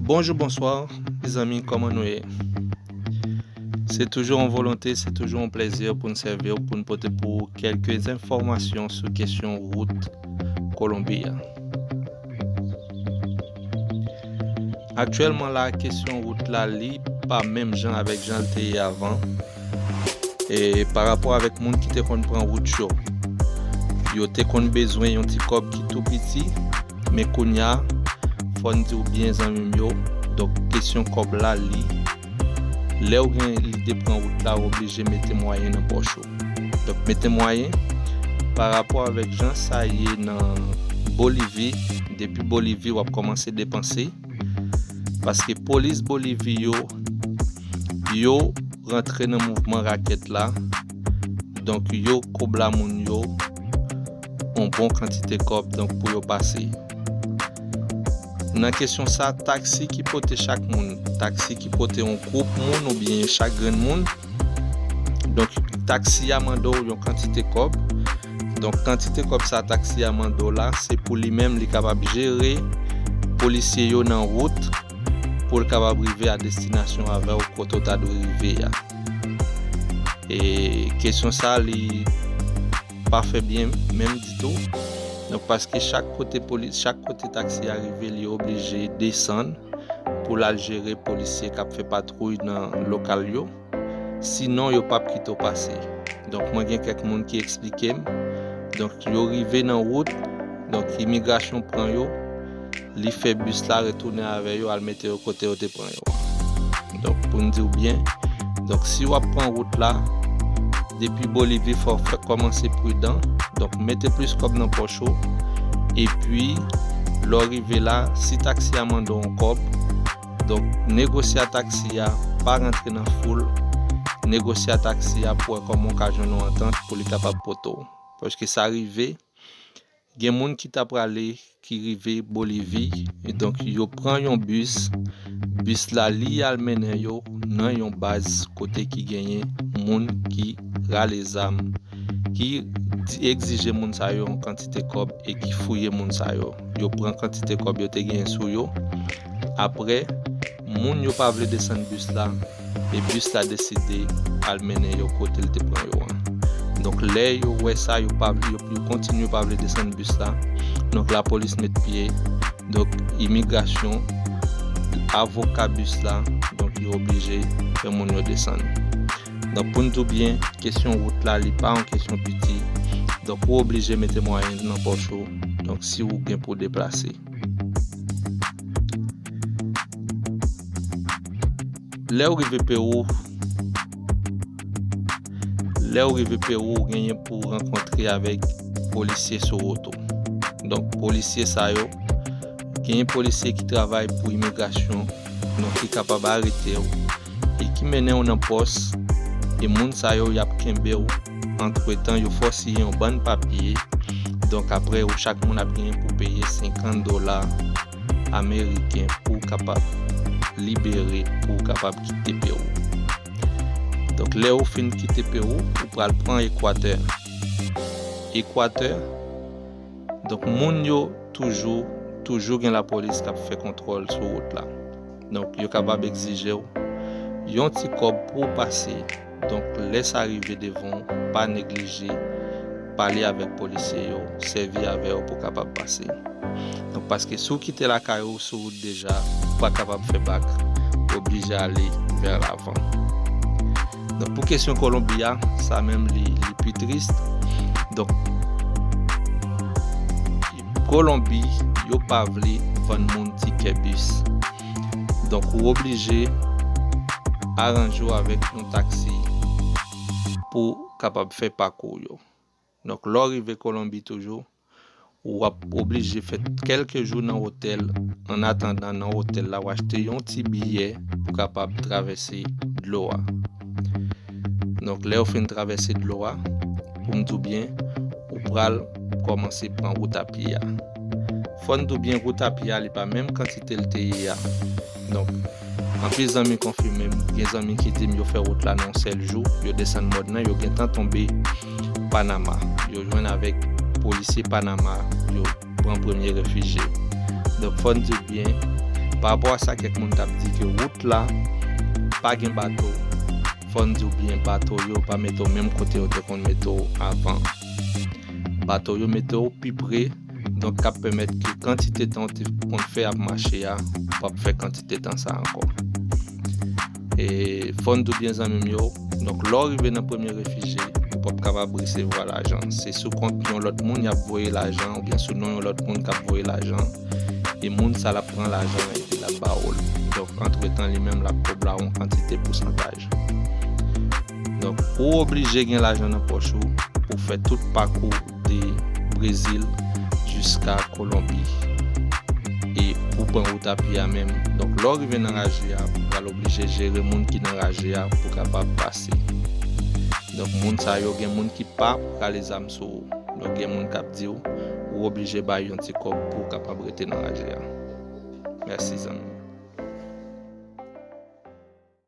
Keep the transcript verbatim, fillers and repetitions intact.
Bonjou, bonswa, mezanmi, kòman nou ye? Se toujou yon volonte, se toujou yon plezi pou n sèvi w, pou n pote pou ou kèlke enfòmasyon sou kesyon wout Kolonbi a. Aktyèlman la, kesyon wout la, li pa menm jan avèk jan l te ye avan. E pa rapò avèk moun ki te konn pran wout yo, yo te konn bezwen yon ti kòb ki tou piti, men kounye a, fò n di w byen, zanmi m yo, donk kesyon kòb la, li, lè w gen lide pran wout la, w oblije mete mwayen nan pòch ou. Donk mete mwayen pa rapò avèk jan sa ye nan Bolivi. Depi Bolivi, w ap kòmanse depanse, paske polis Bolivi yo, yo rantre nan mouvman rakèt la. Donk, yo kobla moun yo yon bon kantite kòb, donk, pou yo pase. Nan kesyon sa, taksi ki pote chak moun, taksi ki pote yon gwoup moun oubyen chak grenn moun, donk, taksi a mande w yon kantite kòb. Donk, kantite kòb sa taksi a mande w la, se pou li menm li kapab jere polisye yo nan wout, pou l kapab rive a destinasyon avè w, kote w ta dwe rive a. E kesyon sa, li pa fè byen menm ditou. Donk, paske chak kote polis, chak kote taksi a rive, li oblije desann pou l al jere polisye k ap fè patwouy nan lokal yo. Sinon, yo p ap kite w pase. Donk, mwen gen kèk moun ki eksplike m. Donk, yo rive nan wout. Donk, imigrasyon pran yo. Li fè bis la retounen avè yo, al mete yo kote yo te pran yo a. Donk, pou n di w byen, donk, si w ap pran wout la, depi Bolivi, fò w fè kòmanse pridan. Donk, mete plis kòb nan pòch ou. Epi, lè w rive la, si taksi a mande w yon kòb, donk, negosye a taksi a, pa rantre nan foul. Negosye a taksi a pou wè kòman w ka jwenn yon antant pou li kapab pote w. Paske sa rive, gen moun ki ta prale, ki rive Bolivi, e donk yo pran yon bis. Bis la, li al mennen yo nan yon baz kote ki genyen moun ki rale zam, ki di, egzije moun sa yo yon kantite kòb e ki fouye moun sa yo. Yo pran kantite kòb yo te genyen sou yo. Apre, moun yo pa vle desann bis la, e bis la deside al mennen yo kote l te pran yo an. Donk, lè yo wè sa, yo pa vle, yo, yo kontinye pa vle desann bis la. Donk, lapolis met pye. Donk, imigrasyon, avoka bis la, donk, yo oblije fè moun yo desann. Donk, pou n di w byen, kesyon wout la, li pa yon kesyon piti. Donk, ou oblije mete mwayen nan pòch ou. Donk, si ou gen pou deplase. Lè w rive Pewou, lè w rive Pewou, ou genyen pou w rankontre avèk polisye sou wout ou. Donk, polisye sa yo, genyen polisye ki travay pou imigrasyon, donk, ki kapab arete w e ki mennen w nan pòs, e moun sa yo, y ap kenbe w. Antretan, yo fè w siyen yon bann papye. Donk, apre, ou chak moun ap genyen pou peye senkant dola ameriken pou w kapab libere, pou w kapab kite Pewou. Donk, lè ou fin kite Pewou, ou pral pran Ekwatè. Ekwatè, donk, moun yo toujou, toujou gen lapolis k ap fè kontwòl sou wout la. Donk, yo kapab egzije w yon ti kòb pou w pase. Donk, lè sa rive devan w, pa neglije pale avèk polisye yo, sèvi avè yo pou w kapab pase. Donk, paske si w kite lakay ou sou wout deja, ou pa kapab fè bak, ou oblije ale vè lavan. Donk, pou kesyon Kolonbi a, sa menm li, li pi tris. Donk, Kolonbi, yo pa vle vann moun tikè bis. Donk, ou oblije aranje w avèk yon taksi pou kapab fè pakou w yo. Donk, lè w rive Kolonbi toujou, w ap oblije fè kèlke jou nan otèl. An atandan, nan otèl la, w achte yon ti biyè pou kapab travèse dlo a. Donk, lè w fin travèse dlo a, pou m di w byen, ou pral kòmanse pran wout a pye a. Fò n di w byen, wout a pye a, li pa menm kantite l te ye a. Donk, anpil zanmi konfime m, gen zanmi ki di m yo fè wout la nan yon sèl jou, yo desann mòn nan, yo gentan tonbe Panama. Yo jwenn avèk polisye Panama, yo pran premye refijye. Donk, fò n di w byen, Pa rapò a sa, kèk moun t ap di ke wout la pa gen bato. Fò n di w byen, bato yo pa mete w menm kote yo te konn mete w avan. Bato yo mete w pi pre, donk k ap pèmèt ke kantite tan w te konn fè ap mache a, ou p ap fè kantite tan sa ankò. E fò n di w byen, zanmi m yo, donk lè w rive nan premye refijye, ou p ap kapab resevwa lajan. Se sou kont yon lòt moun y ap voye lajan, oubyen sou non yon lòt moun k ap voye lajan. E moun sa l ap pran lajan epi l ap ba w l. Donk, antretan, li menm l ap kòb la yon kantite pousantaj. Donk, ou oblije gen lajan nan pòch ou pou fè tout pakou de Brezil jiska Kolonbi. E pou pran wout a pye a menm. Donk, lè w rive nan raje a, ou pral oblije jere moun ki nan raje a pou kapab pase. Donk, moun sa yo, gen moun ki pa prale zam sou ou. Donk, gen moun k ap di w, ou oblije bay yon ti kòb pou w kapab rete nan raje a. Mèsi, zanmi.